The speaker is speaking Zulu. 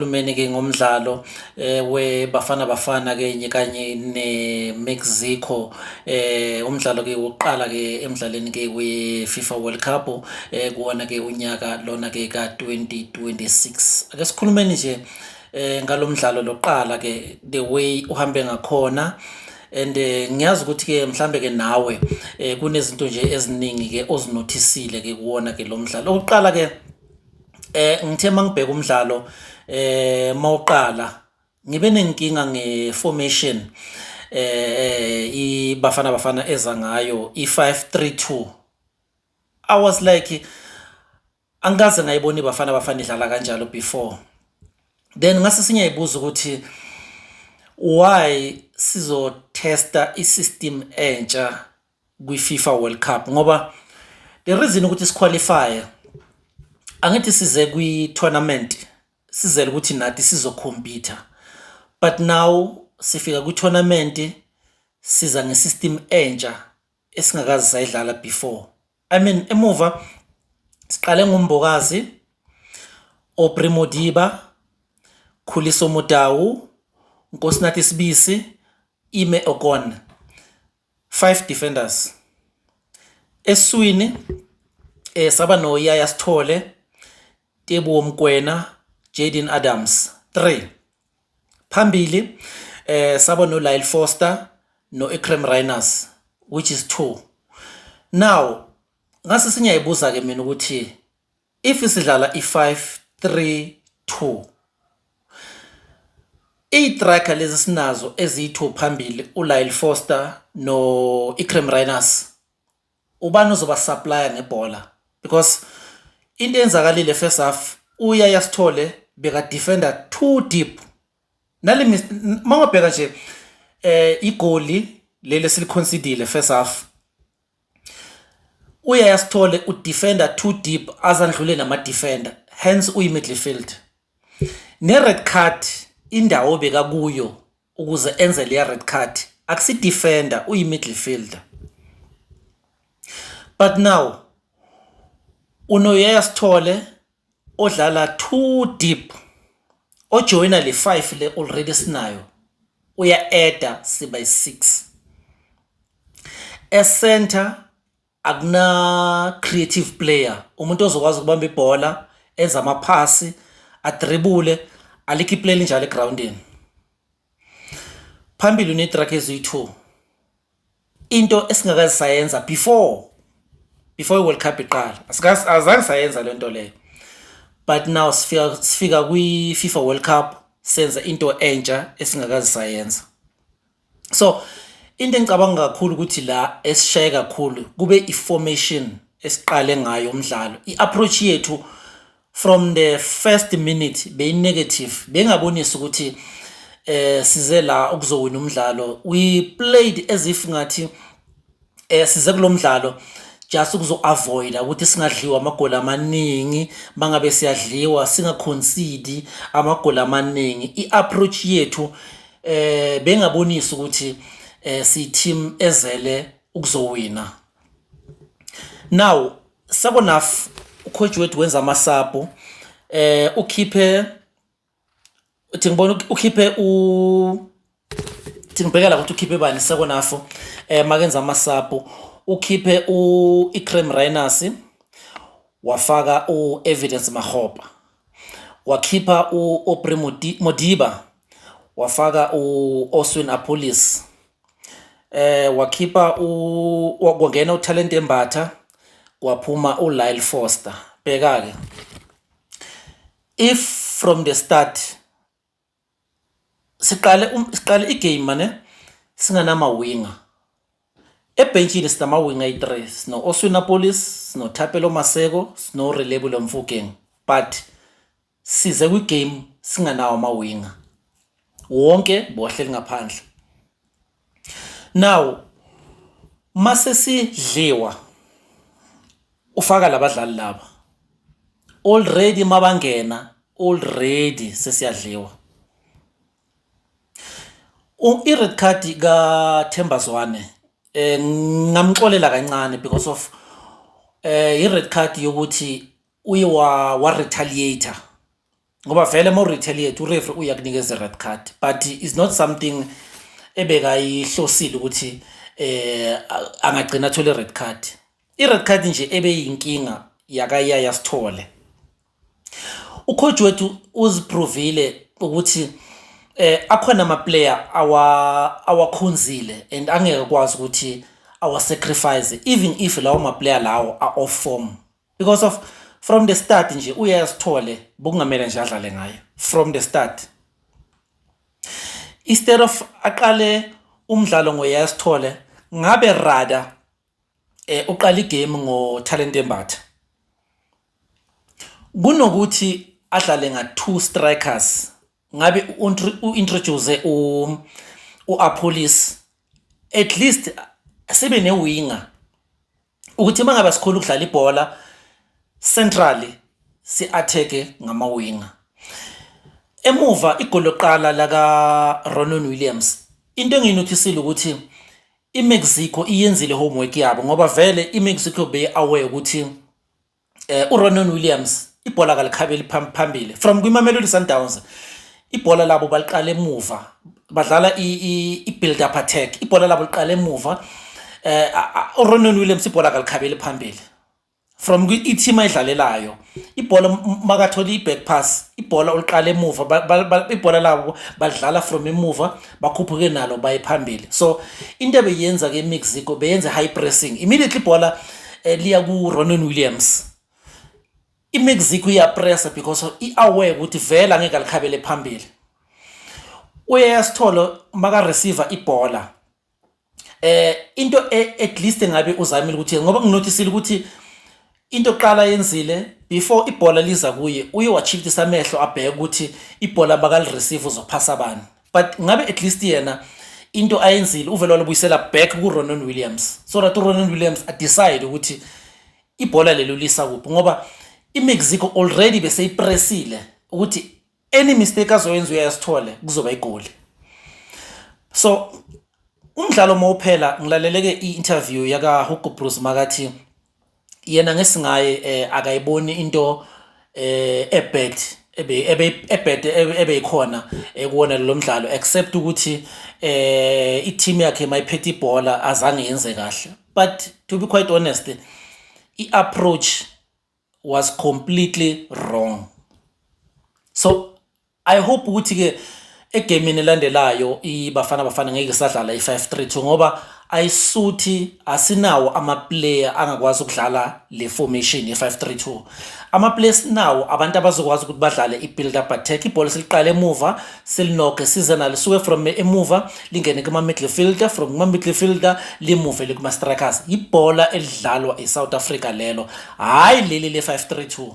Sikhulumeni ke ngomdlalo weBafana Bafana ke kanye neMexico, umdlalo ke wokuqala ke emdlalweni ke we-FIFA World Cup kuwona ke unyaka lona ke ka-2026. Ake sikhulumeni nje ngalomdlalo loqala ke, the way uhambe ngakhona, and ngiyazi ukuthi ke mhlambe ke nawe kunezinto nje eziningi ke ozinothisile ke kuwona ke lo mdlalo. Okokuqala ke, ngithe mangibheka umdlalo mawuqala, ngibe nenkinga ngeformation iBafana Bafana eza ngayo, i-5-3-2. I was like, angikaze ngayibona iBafana Bafana idlala kanjalo before. Then ngase sinyayibuza ukuthi why sizotesta i-system entsha kwi-FIFA World Cup, ngoba the reason ukuthi siqualify, angithi size kwi-tournament sizele ukuthi nathi sizocompete, but now sifika kwi-tournament siza ngesystem entsha esingakaze sayidlala before. I mean, emuva siqale ngoMbokazi, Aubrey Modiba, Khuliso Mudau, Nkosinathi Sibisi, Ime Okon, five defenders. Eswini saba noYaya Sithole, Teboho Mokoena, Jaden Adams, 3. Phambili saba no Lyle Foster no Iqraam Rayners, which is 2. Now ngase sinyayibuza ke mina ukuthi if sidlala i5 3 2, i-striker lezi sinazo eziyi-2 phambili, uLyle Foster no Iqraam Rayners, ubani ozoba supplier ngebhola? Because into eyenzakalile first half, uYaya Sithole beka defender too deep. Nale mangabheka nje igoli leli siliconcedile first half, uYaya Sithole udefender too deep, azandlule nama defender, hence uyi midfield. Ne red card, indawo beka kuyo ukuze enze leya red card, akusi defender, uyi midfielder. But now unoYaya Sithole odlala too deep, ojoyina le 5 le already sinayo, uya adda, siba yi6. E-center akuna creative player, umuntu ozokwazi ukubamba ibhola, enza amaphasi, adribule, alikho iplayer njalo egroundini. Phambili une-striker eziyi-2, into esingakaze sayenza before i-World Cup iqala. Azange sayenza le nto leyo, but now sifika kwi-FIFA World Cup senza into entsha esingakaze sayenza. So into engicabanga kakhulu ukuthi la esishaye kakhulu kube i-formation esiqale ngayo umdlalo. I-approach yethu from the first minute beyi-negative, bengabonisi ukuthi size la ukuzowina umdlalo. We played as if ngathi size kulomdlalo just ukuzo avoid ukuthi singadliwa amagoli amaningi, mangabe siyadliwa singaconcede amagoli amaningi. I-approach yethu bengabonisi ukuthi si team ezele ukuzowina. Now second half, ucoach wethu wenza amasubs, ukhiphe, uthi ngibona ukhiphe u thi ngibhekela ukuthi ukhiphe bani second half. Makenza amasubs, ukhiphe u Iqraam Rayners, wafaka u Evidence Makgopa, wakhipha u Aubrey Modiba, wafaka u Oswin Appollis, wakhipha u kwangena uThalente Mbatha, kwaphuma uLyle Foster. Bheka ke, if from the start siqale igame mane singanama winger, ebhenchini sinama winger ayi3, sino Oswin Appollis, sino Thapelo Maseko, sino Relebohile Mofokeng, but size kwigame singanawo ama winger, wonke bohleli ngaphandle. Now mase sidliwa, ufaka labadlali laba already, mabangena already sesiyadliwa. I-red card ka Themba Zwane, ngamxolela kancane because of i-red card yokuthi uye wa retaliate. Ngoba vele uma retaliate, ureferee uyakunikeza i-red card, but it's not something ebekayihlosile ukuthi angagcina athole i-red card. I-red card nje ebeyinkinga yakaYaya Sithole. Ucoach wethu uziprovile ukuthi akhona ama player awakhonzile and angeke akwazi ukuthi awa sacrifice, even if lawo ma player lawo are off form, because of from the start nje uYaya Sithole bokungamele nje adlale ngayo from the start. Instead of aqale umdlalo ngoYaya Sithole, ngabe rather uqala igame ngoThalente Mbatha kunokuthi adlale nga two strikers. Ngabe u-introduce u-Appollis, at least sibe ne-winger ukuthi mangabe sikhona ukudlala ibhola centrally, si-attack ngama-winger emuva. Igoli lokuqala laka Ronwen Williams, into engiyinothisile ukuthi iMexico iyenzile homework yabo, ngoba vele iMexico beyi-aware ukuthi uRonwen Williams ibhola kalikhabeli phambili. From kwiMamelodi Sundowns, ibhola labo baliqala emuva, badlala i-build up attack, ibhola labo liqala emuva. uRonwen Williams ibhola kalikhabeli phambili. From i-team ayidlalelayo, ibhola makathola i-back pass, ibhola uliqala emuva, ibhola labo badlala from emuva, bakhuphuke nalo baye phambili. So into ebeyenza ke eMexico, beyenza high pressing. Immediately ibhola liya ku-Ronwen Williams, iMexico iyapressa because i-aware ukuthi vele angeke alikhabele phambili. UYaya Sithole maka receive ibhola, into at least ngabe uzamile ukuthi, ngoba nginotisile ukuthi into oqala yenzile before ibhola liza kuye, uye washiftisa amehlo abheke ukuthi ibhola bakali-receive uzophasa bani. But ngabe at least yena into ayenzile, uvele walibuyisela back ku-Ronwen Williams so that uRonwen Williams adecide ukuthi ibhola lelo lisa kuphi, ngoba iMexico already beseyipressile ukuthi any mistake azoyenza uYaya Sithole kuzoba igoli. So umdlalo mawuphela, ngilaleleke i-interview yaka Hugo Broos, makathi yena ngesingaye akayiboni into ebad ebe ebad ebeyikhona kuwona lo mdlalo, except ukuthi i-team yakhe mayiphethe ibhola azange yenze kahle. But to be quite honest, i-approach was completely wrong. So I hope ukuthi ke egamini elandelayo iBafana Bafana ngeke sadlala i-5-3-2, ngoba ayisuthi asinawo ama-player angakwazi ukudlala le formation ye-5-3-2. Ama-player sinawo, abantu abazokwazi ukuthi badlale i-build up attack, ibhola siliqale emuva, silinoke, size nalo suke from emuva lingene kuma-midfielder, from kuma-midfielder limuve kuma-strikers. Ibhola elidlalwa e-South Africa lelo, hhayi leli le-5-3-2.